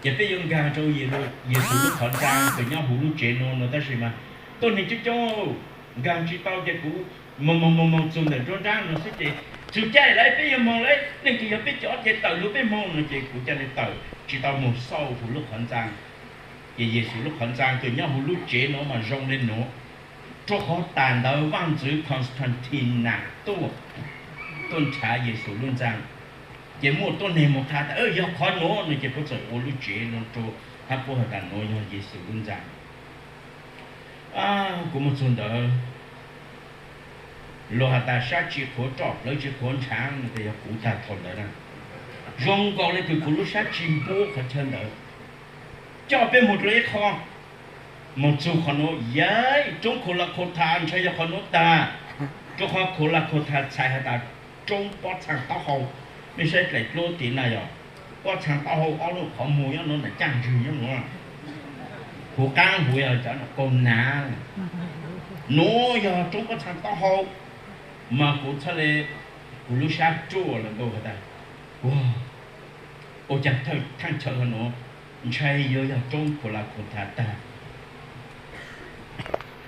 Ces peb yuav nkaag rua Yexus lub qhov ntxaa kws nyob huv lub tsev nuav no tab sis mas tuab neeg coob coob nkaag tsi tau ces kuv moog moog moog moog txug ntawm nruab nrab no xwb ces txug caij lawm peb yuav moog lawm, leej twg yog peb cov ces tawm lug peb moog no ces kuv ca le tawm tsi tau moog xauj huv lub qhov ntxaa. Ces Yexus lub qhov ntxaa kws nyob huv lub tsev nuav mas zoo le nuav, rua qhov tas ntawd vaaj ntxwv Constantine nam tuaj, tuaj nrhav Yexus lub ntxaa. Ces muaj tuab neeg moog qha tas yog qhov nuav no ces puab txawm ua lub tsev nuav rua hab puab has tas nuav yog Yexus lub ntxaa. Kuv moog txug ntawd, luag has tas sab tsi qhuav roj plawv tsi qhuav ntshaav no ces yog kuv tag thaum ntawd na. Zoo nkaus le kws kuv lub sab tsi npuab qhov chaw ntawd. Coj peb moog rua ib qho, moog txug qhov nuav, yog roob Khos Las Khos Thas ntshai yog qhov nuav tag, rua qhov Khos Las Khos Thas txhais has tas roob pob txhaa taub hau. Mej saib dlaim dluab tid na yog pob txhaa taub hau ob lub qhov muag nyob nuav na, caaj ntswg nyob nuav, huv qaab huv yog cov kaug nav. Nuav yog roob pob txhaa taub hau, mas kuv txhaj le, kuv lub sab ruaj lawm nkaus has tas, ua, ua caag thaaj chaw nuav ntshai yuav yog roob Khos Las Khos Thas tag.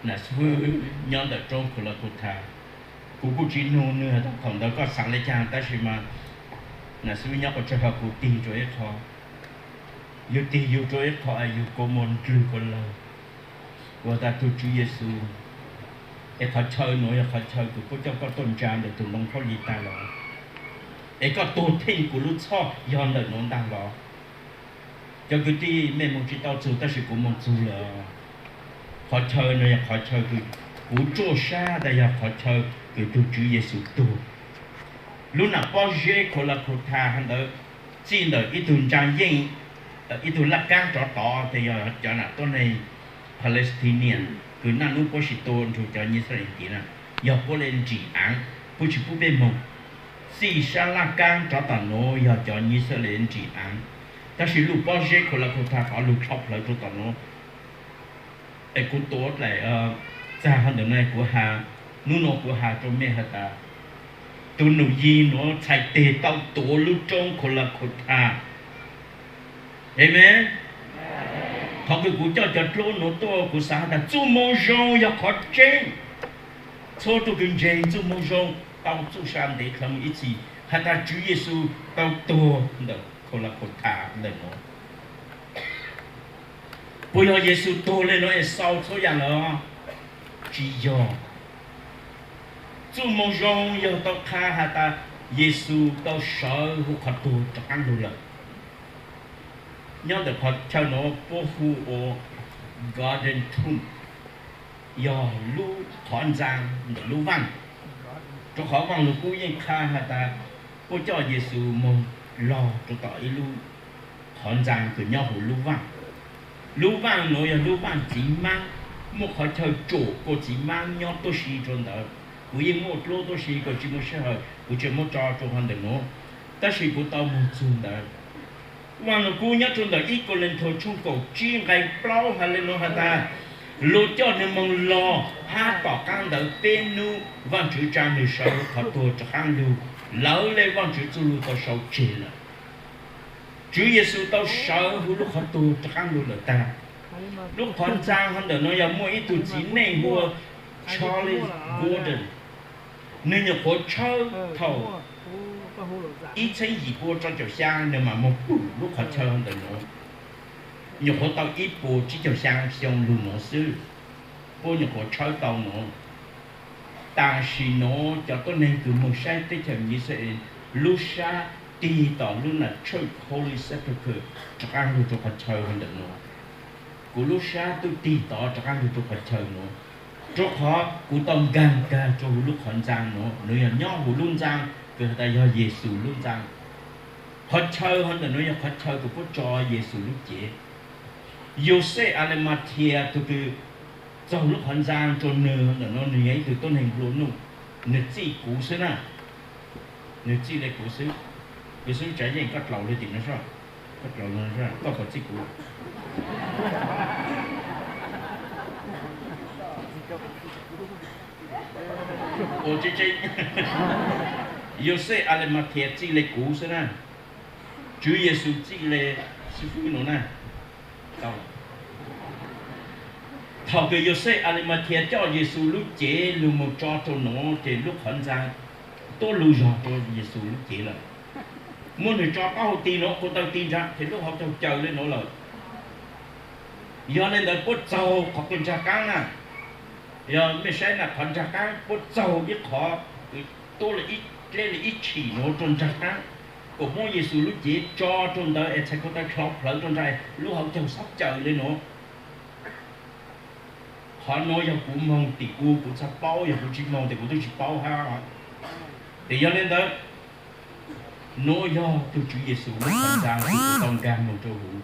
Nas Xwb nyob ntawm roob Khos Las Khos Thas, kuv kuj tsi nug nwg has tas thaum ntawd koj xaav le caag tab sis mas Nas Xwb nyob qhov tsawg ho kuv tig rua ib qho, yug tig yug rua ib qho es yug kua muag ndlwg kua lawg. Kuv has tas tug Tswv Yexus, es qhov chaw nuav yog qhov chaw kws puab coj koj tuaj ntsaa ntawm tug ntoo khaub lig tag los? Es koj tuag theej kuv lub txhoj yog ntawm nuav ntag los? Cov kwv tij, mej moog tsi tau txug tab sis kuv moog txug lawm. Qhov chaw no yog qhov chaw kws kuv tsuaj sab tas yog qhov chaw kws tug Tswv Yexus tuag. Lub nam pob zeb Khos Las Khos Thas hov ntawd txij ntawm ib tug ntsaa yeej, ib tug laj kaab rov tod tes yog cov nam tuab neeg Palestinian kws naj nub puab sis tua nrug cov Yixalayees tid na, yog puab le nrim aav, puab tsi pub peb moog. Txij sab laj kaab rov tom nuav yog cov Yixalayees nrim aav, tab sis lub pob zeb Khos Las Khos Thas tod lug dlhau plawv rua tom nuav. Es kuv tuav dlaim, txag hov ntawm no kuv has, nub no kuv has rua mej has tas, tug Num Yig nuav txhais teg tau tuav lub roob Khos Las Khos Thas. Amees. Qhov kws kuv coj cov dluab nuav tuaj kuv xaav has tas txuj moo zoo yog qhov tseeb. Txhua tug kws ntseeg txuj moo zoo tau txuj sa ntev dlhau ib txhis has tas Tswv Yexus tau tuag ntawm Khos Las Khos Thas ntawm nuav. Puas yog Yexus tuag le nuav es xaus txhua yaam lawm? Tsi yog. Txuj moo zoo yog tau qha has tas Yexus tau sawv huv qhov tuag rov qaab lug lawm. Nyob ntawm qhov chaw nuav puab hu ua Golden Tomb, yog lub qhov ntxaa ntawm lub vaaj. Rua qhov Vaaj Lug Kub yeej qha has tas puab coj Yexus moog lug rua tom ib lub qhov ntxaa kws nyob huv lub vaaj. Lub vaaj nuav yog lub vaaj txiv maab, muaj qhov chaw tsom kua txiv maab nyob tuab si rua ntawd. Kuv yeej muaj dluab tuab si kuv tsi muaj sij hawm kuv tsi muab tso rua qhov ntawm nuav, tab sis kuv tau moog txug ntawd. Vaaj Lug Kub nyob rua ntawm ib Kauleethaus tshooj kaum tsib nqai plaub has le nuav has tas, luag coj nwg moog lug hab tom qaab ntawd peb nub Vaajtswv tsa nwg sawv huv qhov tuag rov qaab lug lawm le Vaajtswv txuj lug tau sau tseg lawm. Tswv Yexus tau sawv huv lub qhov tuag rov qaab lug lawm tag. Lub qhov ntxaa hov ntawm nuav yog muaj ib tug txiv neej hu ua Charles Gordon. Nwg nyuam qhuav tshawb thaum ib txheeb yim pua rau caum xyaa nwg mam moog pum lub qhov chaw hov ntawm nuav. Nyuam qhuav tau ib puas tsib caug xyaa xyoo lug nuav xwb, puab nyuam qhuav tshawb tau nuav. Tam sim nuav cov tuab neeg kws moog saib teb chaws Yixalayees lub sab tig tom lub nam tshawj Holy Sepulchre rov qaab lug rua qhov chaw hov ntawm nuav. Kuv lub sab tub tig tod rov qaab lug rua qhov chaw nuav, rua qhov kuv tau nkaag kag rua huv lub qhov ntxaa nuav, nuav yog nyob huv lub ntxaa kws has tas yog Yexus lub ntxaa. Qhov chaw hov ntawm nuav yog qhov chaw kws puab tso Yexus lub cev. Yauxej Alexandías tug kws txaug lub qhov ntxaa rua nwg ntawm nuav, nwg yog ib tug tuab neeg nplua nuj, nwg txij kuv xwb na. Nwg txij le kuv xwb. Kuv xwb tsav yeej koj dlaus le tim no soj, koj dlaus le, koj puas txij kuv? Ua tseeb tseeb, Yauxej Alexandías txij le kuv xwb na. Tswv Yexus txij le xib fwb no na. Thaum kws Yauxej Alimathias coj Yexus lub cev lug moog tso rua nuav ces lub qhov ntxa tuab lug zog rua Yexus lub cev lawm. Muab nwg tso taub hau ti nuav, ko taw ti nraag ces lub hauv caug cawm le nuav lawm. Yog le ntawd puab txaug qhov kws nraag qaab na. Yog mej saib na, qhov nraag qaab puab txaug ib qhov, tuab le ib, dleb le ib tshim nuav rua nraag qaab, kuas muab Yexus lub cev tso rua ntawd es txhais ko taw dlhov plawv rua nraag, lub hauv caug xob cawm le nuav. Qhov nuav yog kuv moog tim kuv, kuv txhaj paub, yog kuv tsi moog tes kuv twb tsi paub hab. Tes yog le ntawd, nuav yog tug Tswv Yexus lub qhov ntxa kws kuv tau nkaag moog rua huv.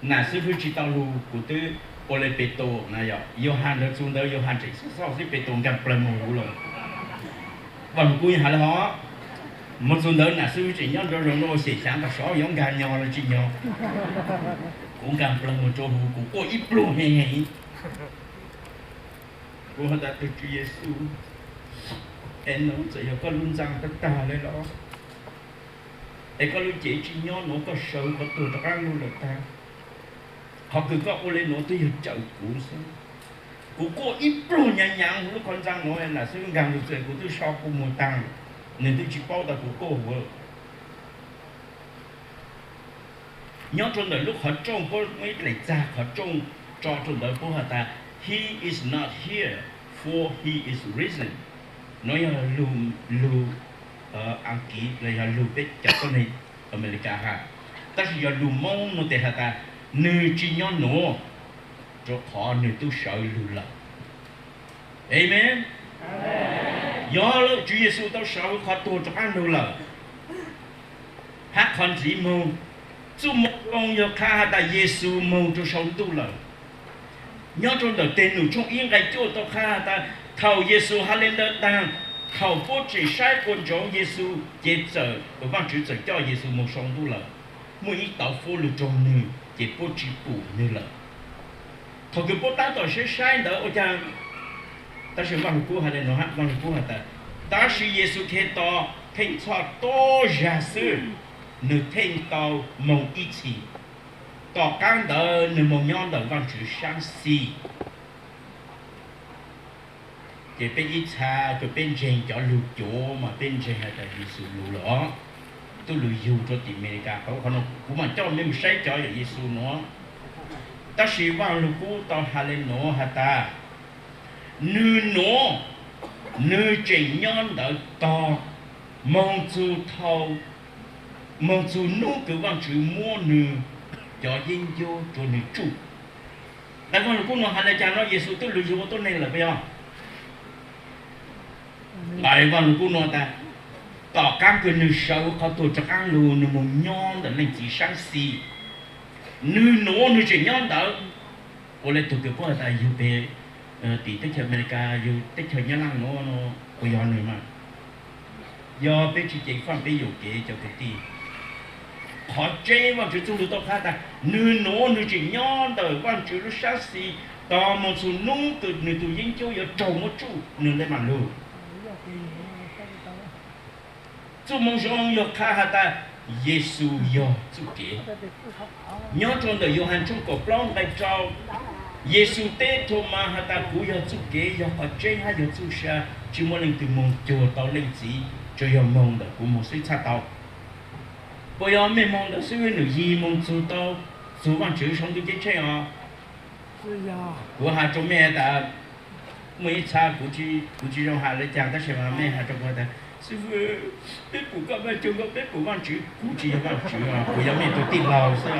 Nam xib fwb tsi tau lug kuv twb ua le Petus na, yog Yauhas nrug txug ntawd Yauhas tseem xauj xauj xwb, Petus nkaag plawg moog huv lawm. Vaaj Lug Kub has le hov, moog txug ntawd nam xib fwb tseem nyob nrug zoo ua xyem xyaav tas sov yuav nkaag nyog los tsi nyog. Kuv nkaag plawg moog rua huv, kuv quaj ib pluag heev heev. Kuv has tas, tug Tswv Yexus, es nuav txawm yog koj lub ntxa tag tag le los? Es koj lub cev tsi nyob nuav, koj sawv qhov tuag rov qaab lug lawm tag. Qhov kws koj ua le nuav twb yog cawm kuv xwb. Kuv quaj ib pluag nyaav nyaav huv lub qhov ntxa nuav, nam xib fwb nkaag lug txug kuv twb so kuv muag taag, nwg twb tsi paub tas kuv quaj huv. Nyob rua ntawm lub qhov rooj, puab muaj ib dlaim txag qhov rooj tso rua ntawd, puab has tas, He is not here, for he is risen. Nuav yog lug, lug Askiv los yog lug peb cov tuab neeg Amelikas has, tab sis yog lug Moob nuav tes has tas, nwg tsi nyob nuav, rua qhov nwg tub sawv lug lawm. Amees. Yog lawm, Tswv Yexus tau sawv huv qhov tuag rov qaab lug lawm. Hab qhov ntxiv moog, txuj moo zoo yog qha has tas Yexus moog rua sau ntuj lawm. Nyob rua ntawm Teg Num tshooj ib nqai cuaj tau qha has tas, thaum Yexus has le ntawd taag, thaum puab tseem saib ua ntsoov Yexus ces txawm, Vaajtswv txawm coj Yexus moog sau ntuj lawm. Muaj ib tauv fuab lug raug nwg ces puab tsi pum nwg lawm. Thaum kws puab taab tom saib saib ntawd ua caag, tab sis Vaaj Lug Kub has le nuav, Vaaj Lug Kub has tas, tab sis Yexus Khetos theej txhoj tuab zag xwb, nwg theej tau moog ib txhis. Tom qaab ntawd nwg moog nyob ntawm Vaajtswv saab xis. Ces peb ib txha kws peb ntseeg cov lug cuav mas peb ntseeg has tas Yexus lug lawm os. Tub lug yug rua tim Amelikas, qhov nuav kuv maam coj mej moog saib cov yawm Yexus nuav. Tab sis Vaaj Lug Kub tau has le nuav has tas, nwg nuav, nwg tseem nyob ntawd tog moog txug thaum, moog txug nub kws Vaajtswv muab nwg cov yeeb ncuab rua nwg tsuj. Nqai Vaaj Lug Kub nuav has le caag nuav, Yexus tub lug yug ua tuab neeg lawm puas yog? Nqai Vaaj Lug Kub nuav tas, tom qaab kws nwg sawv qhov tuag rov qaab lug, nwg moog nyob ntawm Leej Txiv saab xis. Nwg nuav nwg tseem nyob ntawd. Ua le tug kws puab has tas yug peg tim teb chaws Amelikas, yug teb chaws Nyab Laaj nuav, puas yog nwg mas? Yog peb tsi ceev faaj peb yuam kev cov kwv tij. Qhov tseeb Vaajtswv txuj lug tau qha tas nwg nuav nwg tseem nyob ntawm Vaajtswv lub saab xis tog moog txug nub kws nwg tug yeeb ncuab yuav raug muab tsuj nwg le maam lug. Txuj moo zoo yog qha has tas Yexus yog txuj kev. Nyob rua ntawm Yauhas tshooj kaum plaub nqai rau, Yexus teb Thomas has tas kuv yog txuj kev, yog qhov tseeb hab yog txuj sa, tsi muaj leej twg moog cuag tau Leej Txiv, tsuas yog moog ntawm kuv moog xwb txhaj tau. Puas yog mej moog ntawd xwb nwg yig moog txug tau, txug Vaajtswv sau ntuj ceeb tsheej os? Kuv has rua mej tas, muaj ib txha kuv tsi zoo has le caag tab sis mas mej has rua kuv tas, xib fwb, peb pum koj Vaajtswv, peb pum Vaajtswv, kuv tsi yog Vaajtswv, kuv yog mej tug tij laug xwb.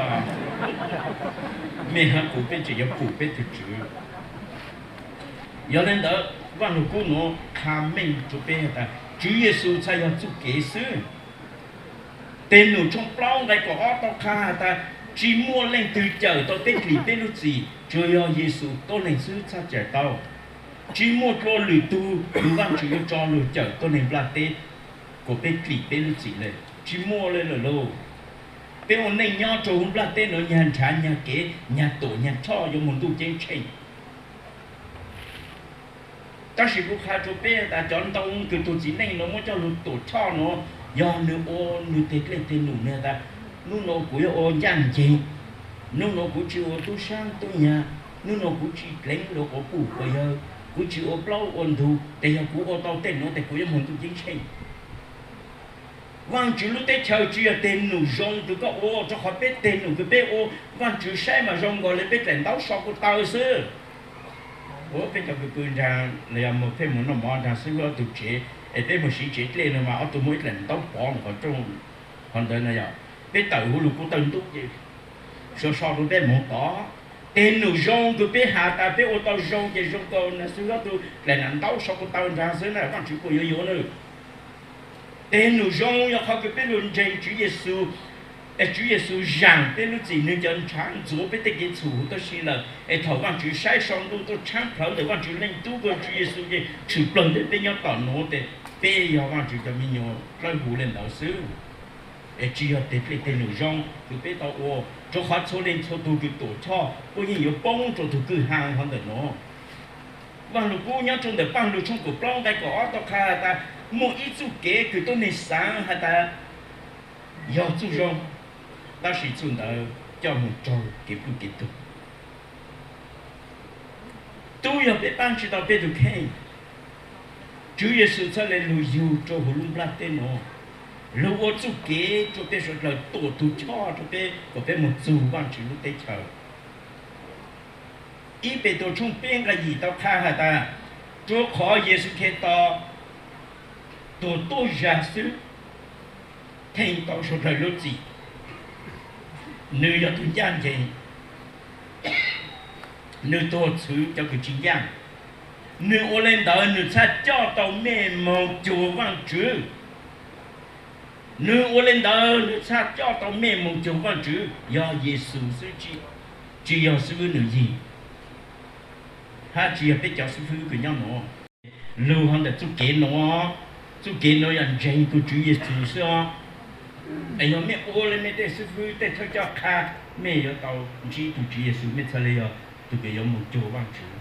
Mej hab kuv peb tseem yuav pum peb tug Tswv. Yog le ntawd Vaaj Lug Kub nuav qha meej rua peb has tas Tswv Yexus txhaj yog txuj kev xwb. Teg Num tshooj plaub nqai kaum ob tau qha has tas tsi muaj leej twg cawm tau peb dlim peb lub txim, tsuas yog Yexus tuab neeg xwb txhaj cawm tau. Tsi muaj dlua lwm tug kws Vaajtswv yuav tso lug cawm tuab neeg nplaj teb, kuas peb dlim peb lub txim le, tsi muaj le lawm lauj. Peb ua neej nyob rua huv nplaj teb nuav nyag nrhav nyag kev nyag tuam nyag rhoj yuav moog ntuj ceeb tsheej. Tab sis kuv qha rua peb tas cov ntoo kws tug txiv neej nuav muab coj lug tuam choj nuav, yog nwg ua nwg teg dlej teg num nwg has tas Hnub no kuv yuav ua ncaj ncees, hnub no kuv tsis ua tub sab tub nyag, hnub no kuv tsis dleev dua quas puj quas yawg, kuv tsis ua plaub ua ntug, ces yog kuv ua tau tej nuav ces kuv yuav moog ntuj ceeb tsheej. Vaajtswv lub teb chaws tsis yog teg num zoo kws koj ua, rua qhov peb teg num kws peb ua, Vaajtswv saib mas zoo nkaus le peb dlaim ntaub so kuv taw xwb. Ua peb cov kws pw nraag los yog peb moog noj mov nraag xwb, ob tug tsev es peb moog siv tsev dlej no mas ob tug muaj ib dlaim ntaub pov mus qhov rooj, qhov ntawd no yog peb tawm huv lug kuv taw ntub ces so so rua peb moog tod. Teg num zoo kws peb has tas peb ua tau zoo ces zoo nkaus nag xwb ob tug dlaim ntaub so kuv taw nraag xwb na, Vaajtswv puas yuav yuav nwg? Teg num zoo yog qhov kws peb lug ntseeg Tswv Yexus, es Tswv Yexus zaam peb lub txim, nwg cov ntshav ntxuav peb tej kev txhum huv tib si lawm, es thaum Vaajtswv saib sau ntuj tuaj tshaab plawg ntawm Vaajtswv Leej Tub kws Tswv Yexus ces tshwm plawg ntawm peb nyob tom nuav tes peb yog Vaajtswv cov me nyuam dlawb huv le ntawd xwb. Es tsis yog teg dlej teg num zoo kws peb tau ua, rua qhov txhua leej txhua tug kws tuam choj puab yeej yuav poob rua tug kwj ha hov ntawm nuav. Vaaj Lug Kub nyob rua ntawm Paaj Lug tshooj kaum plaub nqai kaum ob tau qha has tas muaj ib txuj kev kws tuab neeg xaav has tas yog txuj zoo, tab sis txuj ntawd coj moog raug kev pluj kev tuag. Tub yog peb paab tsi tau peb tug kheej, Tswv Yexus txhaj le lug yug rua huv lub nplaj teb nuav, lug ua txuj kev rua peb suav dlawg tuam tug choj rua peb kom peb moog txug Vaajtswv lub teb chaws. Ib Petus tshooj peb nqai yim tau qha has tas, rua qhov Yexus Khetos tuag tuab zag xwb theej tau suav dlawg lub txim. Nwg yog tug ncaj ncees, nwg tuag txhwv cov kws tsi ncaaj. Nwg ua le ntawd nwg txhaj coj tau mej moog cuag Vaajtswv. Nwg ua le ntawd nwg txhaj coj tau mej moog cuag Vaajtswv, yog Yexus xwb, tsi yog xib fwb nwg yig, hab tsi yog peb cov xib fwb kws nyob nuav. Lug hov ntawm txuj kev nuav, txuj kev nuav yog ntseeg tug Tswv Yexus xwb os. Es yog mej ua le mej tej xib fwb tej thawj coj qha, mej yuav tau ntsib tug Tswv Yexus, mej txhaj le yog tug kws yuav moog cuag Vaajtswv.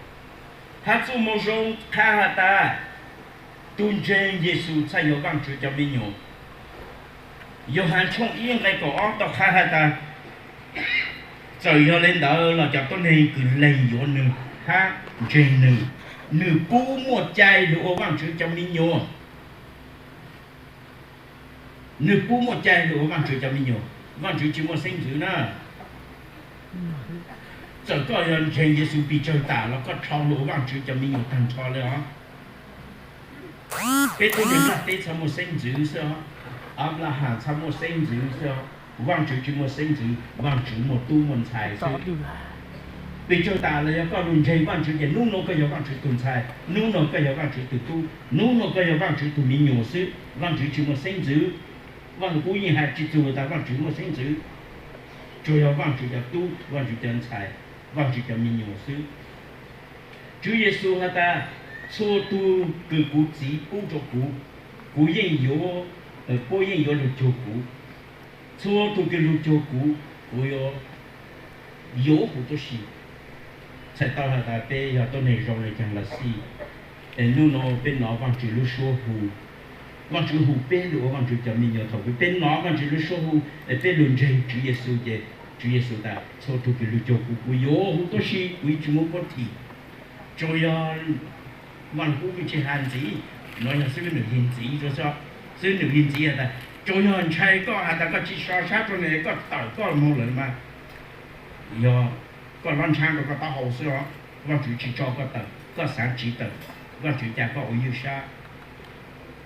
Hab txuj moo zoo qha has tas, tug ntseeg Yexus txhaj yog Vaajtswv cov me nyuam. Yauhas tshooj ib nqai kaum ob tau qha has tas, txawm yog le ntawd los cov tuab neeg kws lees yuav nwg hab ntseeg nwg, nwg pub muaj cai lug ua Vaajtswv cov me nyuam. Nwg pub muaj cai lug ua Vaajtswv cov me nyuam. Vaajtswv tsi muaj xeeb ntxwv na. Txawm koj yog ntseeg Yexus pes tsawg tas los koj rho lug ua Vaajtswv cov me nyuam taag nrho le os. Peb tuab neeg nplaj teb txhaj muaj xeeb ntxwv xwb os. Anplahas txhaj muaj xeeb ntxwv xwb os. Vaajtswv tsi muaj xeeb ntxwv, Vaajtswv muaj tub muaj ntxhais xwb. Pes tsawg tas los yog koj lug ntseeg Vaajtswv ces nub nua koj yog Vaajtswv tug ntxhais, nub nua koj yog Vaajtswv tug tub, nub nua koj yog Vaajtswv tug me nyuam xwb. Vaajtswv tsi muaj xeeb ntxwv. Vaaj Lug Kub yeej has tsi txug tas Vaajtswv muaj xeeb ntxwv, tsuas yog Vaajtswv cov tub, Vaajtswv cov ntxhais, Vaajtswv cov me nyuam xwb. Tswv Yexus has tas, txhua tug kws kuv Txiv pub rua kuv, kuv yeej yuav, puab yeej yuav lug cuag kuv. Txhua tug kws lug cuag kuv, kuv yuav yuav huv tuab si. Txhais tau has tas peb yog tuab neeg zoo le caag los xij, es nub nua peb nov Vaajtswv lub suab hu. Vaajtswv hu peb lug ua Vaajtswv cov me nyuam. Thaum kws peb nov Vaajtswv lub suab hu es peb lug ntseeg Tswv Yexus ces Tswv Yexus tas, txhua tug kws lug cuag kuv, kuv yuav huv tuab si, kuv tsi muab puab thim. Tsuas yog Vaaj Lug Kub tsi has ntxiv, nuav yog xib fwb Nwm Yig ntxiv, xib fwb Nwm Yig ntxiv has tas, tsuas yog ntshai koj has tas koj tsi so sab rua nwg, koj tawm koj moog lawm mas yog koj lob ntshaab rua koj taub hau xwb os. Vaajtswv tsi tso koj tawm, koj xaav tsiv tawm, Vaajtswv ca koj ua ywj sab.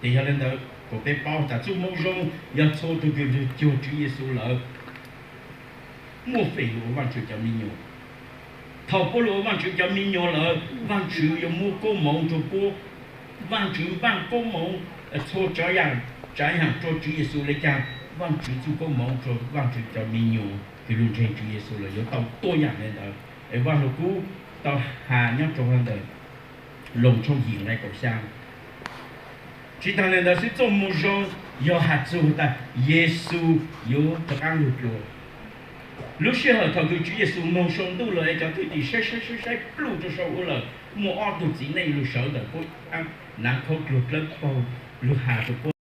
Ces yog le ntawd kom peb paub tas txuj moo zoo yog txhua tug kws lug cuag Tswv Yexus lawm muaj feem lug ua Vaajtswv cov me nyuam. Thaum puab lug ua Vaajtswv cov me nyuam lawm, Vaajtswv yuav muab koob moov rua puab. Vaajtswv npaaj koob moov txhua tsaav yaam, tsaav yaam rua Tswv Yexus le caag, Vaajtswv txuj koob moov rua Vaajtswv cov me nyuam kws lug ntseeg Tswv Yexus lawm yuav tau tuaj yaam le ntawd. Es Vaaj Lug Kub tau has nyob rua ntawm Loos tshooj yim nqai kaum xyaa. Tsi taag le ntawd xwb, txuj moo zoo yog has txug tas Yexus yuav rov qaab lug dlua. Lub sij hawm thaum kws Tswv Yexus moog sau ntuj lawm es cov thwj tim saib saib saib saib pluj rua sau ua lawm, muaj ob tug txiv neej lug sawv ntawm puab naav khaub dluag dlawb paug lug has rua puab